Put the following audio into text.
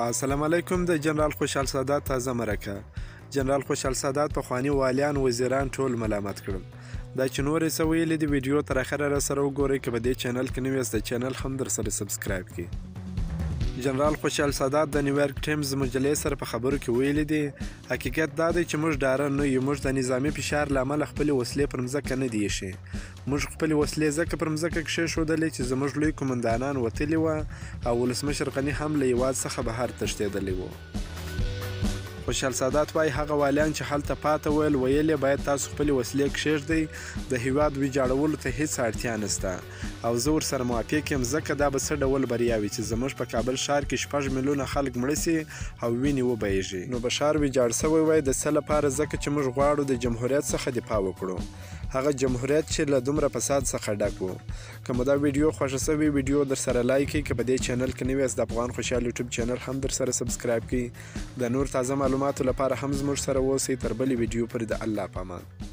السلام علیکم. د جنرال خوشحال سادات تازه مرکه. جنرال خوشحال سادات پخواني والیان، وزیران ټول ملامت کړل. دا چې نور یې څه ویلي دي، ویډیو تر اخره را سره وګورئ. که په دې چینل کې نوي یاست، د چینل هم در سره subscribe کړئ. جنرال خوشحال سادات د نیویارک ټایمز مجلې سره په خبرو کې ویلي دي: حقیقت دا دی چې موږ ډارن نه یو. موږ د نظامي فشار له امله خپلې وسلې پر مځکه نه دي ایښي. موږ خپلې وسلې ځکه پر مځکه کښېښودلې چې زموږ لوی قومندانان وتلي وه او ولسمشر غني هم له هیواد څخه بهر تښتېدلی و. خوشحال سادات وایي، هغه والیان چې هلته پاته ول، ویل یې باید تاسو خپلې وسلې کښېږدئ، د هیواد ویجاړولو ته هیڅ اړتیا نشته، او زه ورسره موافق یم، ځکه دا به څه ډول بریا وي چې زموږ په کابل ښار کې 6 میلیونه خلک مړه سي او وینې وبهیږي، نو به ښار ویجاړ شوی وای؟ د څه لپاره؟ ځکه چې موږ غواړو د جمهوریت څخه دفاع وکړو، هغه جمهوریت چې له دومره فساد څخه ډک و. که مو دا ویډیو خوښه شوې، ویډیو در سره like کړئ. که په دې چینل کې نوي یاست، د افغان خوشحال یوټیوب چینل هم در سره subscribe کړئ. د نور تازه معلوماتو لپاره هم زموږ سره اوسئ. تر بلې ویډیو پورې د الله په امان.